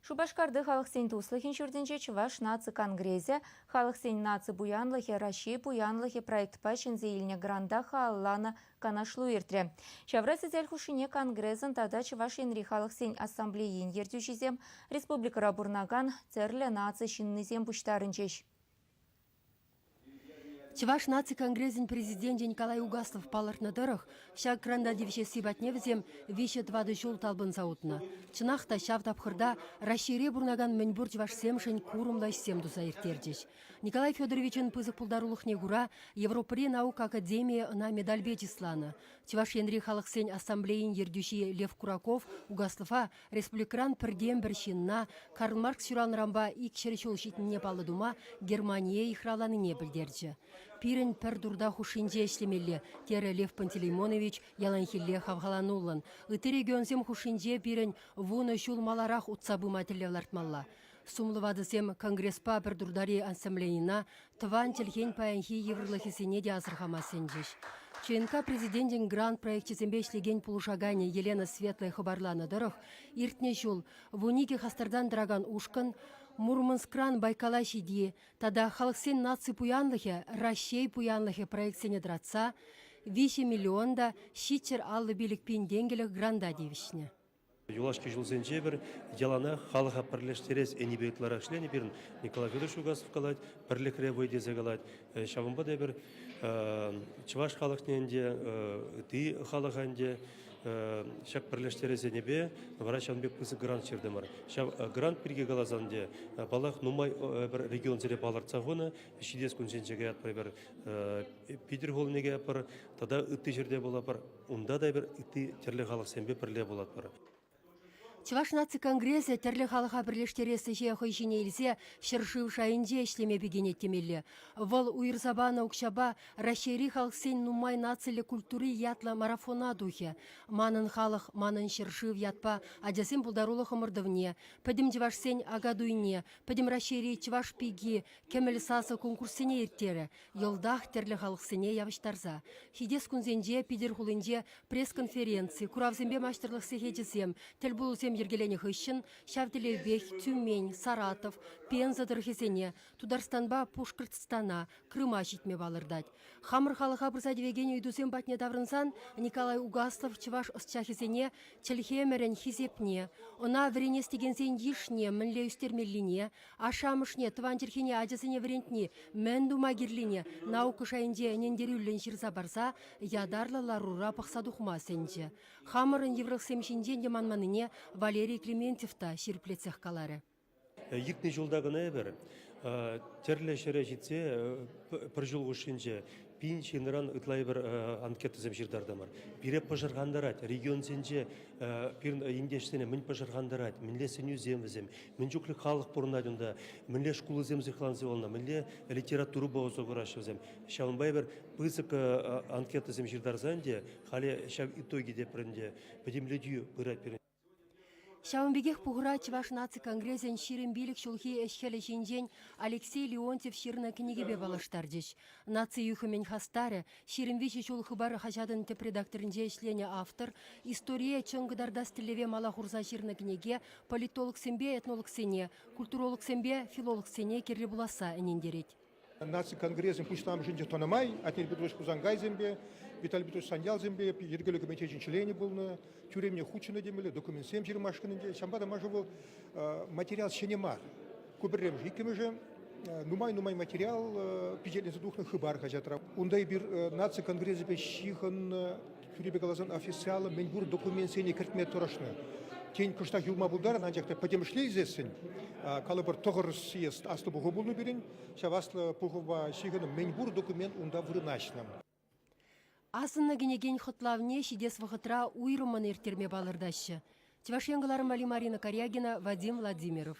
Шупашкарти Халӑхсен туслӑхӗн ҫуртӗнче Чӑваш наци конгресӗ Халӑхсен наци пуянлӑхӗ Раҫҫей пуянлӑхӗ проектпа ҫӗнсе илнӗ гранта халалланӑ канашлу иртрӗ. Ҫавра сӗтел хушшине Конгресӑн тата Чӑваш Енри Халӑхсен ассамблейин ертӳҫисем, республикӑра пурӑнакан тӗрлӗ наци ҫыннисем пуҫтарӑнчӗҫ. Чӑваш наци конгресӗн президенчӗ Николай Угаслов палӑртнӑ тӑрӑх, ҫак гранта тивӗҫесси патне вӗсем виҫӗ-тӑватӑ ҫул талпӑнса утнӑ. Чӑнах та, ҫав тапхӑрта Раҫҫейре пурӑнакан мӗнпур чӑвашсемшӗн курӑмлӑ ӗҫсем туса ирттерчӗҫ. Николай Федоровичӑн пысӑк пултарулӑхне кура Европӑри наука академийӗ ӑна медальпе чысланӑ. Чӑваш Енри халӑхсен ассамблейин ертӳҫи Лев Кураков Угаслова Республикӑран пӗртен-пӗр ҫынна Карл Маркс ҫуралнӑранпа 200 ҫул ҫитнине паллӑ тума Германие йыхравланине пӗлтерчӗ. Пирӗн пӗр турта хушшинче ӗҫлемелле, терӗ Лев Пантелеймонович яланхилле хавхалануллӑн. Ытти регионсем хушшинче пирӗн вунӑ ҫул маларах утса пыма тӗллев лартмалла. Сумлӑ ватӑсем Конгреспа пӗр туртари ассамблейӑна тӑван чӗлхен паянхи йывӑрлӑхӗсене те асӑрхама сӗнчӗҫ. ЧНК президенчӗн грант проекчӗсемпе ӗҫлекен пулӑшаканӗ Елена Светлая хыпарланӑ тӑрӑх, иртнӗ ҫул 12 хастартан тӑракан ушкӑн Мурманскран Байкала ҫити тата Халӑхсен наци пуянлӑхӗ Раҫҫей пуянлӑхӗ проектсене тӑратса 3 миллион та 755 пин тенкӗлӗх гранта тивӗҫнӗ. Юлашки ҫулсенче пӗр яланах халӑха пӗрлештерес ӗнипе ытларах ӗҫленӗ пирӗн Николай Федорович Угасов калать, пӗрлӗхре вӑй тесе калать. Ҫавӑнпа та эпир чӑваш халӑхне ӗнтӗ, ытти халӑха ӗнтӗ ҫак пӗрлештерес енӗпе вара ҫавӑн пек пысӑк грант ҫыртӑмӑр. Ҫав грант пирки каласан ӗнтӗ, паллах, нумай пӗр регионсене палӑртса хунӑ. Ҫитес кунсенче каятпӑр эпир Питӗр хулине каятпӑр тата ытти ҫӗрте пулатпӑр. Унта та эпир ытти тӗрлӗ халӑхсемпе пӗрле пулатпӑр. Чӑваш наци конгресӗ тӗрлӗ халӑха пӗрлештерес ӗҫе хӑй ҫине илсе ҫӗршыв шайӗнче ӗҫлеме пикенет темелле. Вӑл уйӑрса панӑ укҫапа Раҫҫейри халӑхсен нумай нациллӗ культури ятлӑ марафона тухӗ. Манӑн халӑх, манӑн ҫӗршыв ятпа ачасен пултарулӑх ӑмӑртӑвне, пӗтӗм чӑвашсен Акатуйне, Пӗтӗм Раҫҫейри Чӑваш пики, Кӗмӗл сасӑ конкурссене ирттерӗ. Йӑлтах тӗрлӗ халӑхсене явӑҫтарса. Ҫитес кунсенче Питӗр хулинче пресс-конференци, куравсемпе маҫтӑрлӑх сехечӗсем, тӗлпулусем йӗркеленӗ хыҫҫӑн ҫав тӗллевпех Тюмень, Саратов, Пенза тӑрӑхӗсене, Тутарстанпа Пушкӑртстана, Крыма ҫитме палӑртать. Хамӑр халӑха пырса тивекен ыйтусем патне таврӑнсан Николай Угаслов чӑваш ӑсчахӗсене чӗлхемӗрӗн хисепне, ӑна вӗренес текенсен йышне мӗнле ӳстермеллине, Ашшӗ-амӑшне тӑван чӗлхене ачасене вӗрентни мӗн тума кирлине наука шайӗнче ӗнентерӳллӗн ҫырса парса ятарлӑ ларура пӑхса тухма сӗнчӗ. Хамӑрӑн йывӑрлӑхсем ҫинчен те манманнине Валерий Клементьев та ҫирӗплетсех каларӗ. Иртнӗ ҫулта кӑна эпир тӗрлӗ ҫӗре ҫитсе пӗр ҫул хушшинче пин ҫынран ытла эпир анкетӑсем ҫыртартӑмӑр. Пире пӑшӑрхантарать, регионсенче пирӗн ентешсене мӗн пӑшӑрхантарать, мӗнле сӗнӳсем вӗсем, мӗн чухлӗ халӑх пурӑнать унта, мӗнле шкулсем сыхланса юлнӑ, мӗнле литературӑпа усӑ кураҫҫӗ вӗсем. Ҫавӑнпа эпир пысӑк анкетӑсем ҫыртарсан те халӗ ҫав итоги тепӗр ӗнтӗ пӗтӗмлетӳ пырать пирӗн. Ҫавӑн пекех пухура Чӑваш наци конгресӗн 25 ҫулхи ӗҫ-хӗлӗ ҫинчен Алексей Леонтьев ҫырнӑ кӗнекепе паллаштарчӗҫ. Наци юхӑмӗн хастарӗ, 23 ҫул Хыпар хаҫатӑн тӗп редакторӗнче ӗҫленӗ автор историе чӑн кӑтартас тӗллеве мала хурса ҫырнӑ кӗнеке политологсемпе этнологсене, культурологсемпе филологсене кирлӗ пуласса ӗнентерет. Наци конгресӗн пуҫламӑшӗнче тӑнӑ май Атнер Петрович Хусанкайсемпе, Виталий Петрович Саньялсемпе йӗркелӳ комитечӗн членӗ пулнӑ, тӳремне хутшӑннӑ темелле, документсем ҫырмашкӑн ӗнтӗ. Ҫавӑнпа та маншӑн вӑл материал ҫӗнӗ мар. Ку пӗрремӗш. Иккӗмӗшӗ, нумай-нумай материал пичетленсе тухнӑ Хыпар хаҫатра. Унта эпир наци конгресӗпе ҫыхӑннӑ, тӳррипе каласан, официаллӑ мӗнпур документсене кӗртме тӑрӑшнӑ. Тен, кӑштах юлма пултарнӑ, анчах та пӗтӗмӗшле илсессӗн, калӑпӑр, тӑхӑр съезд аслӑ пуху пулнӑ пирӗн. Ҫав аслӑ пухӑва ҫыхӑннӑ мӗнпур документ унта вырнаҫнӑ. Асӑннӑ кӗнекен хӑтлавне ҫитес вӑхӑтра уйрӑммӑн ирттерме палӑртаҫҫӗ. Чӑваш Ен кӑларӑмали Марина Карягина, Вадим Владимиров.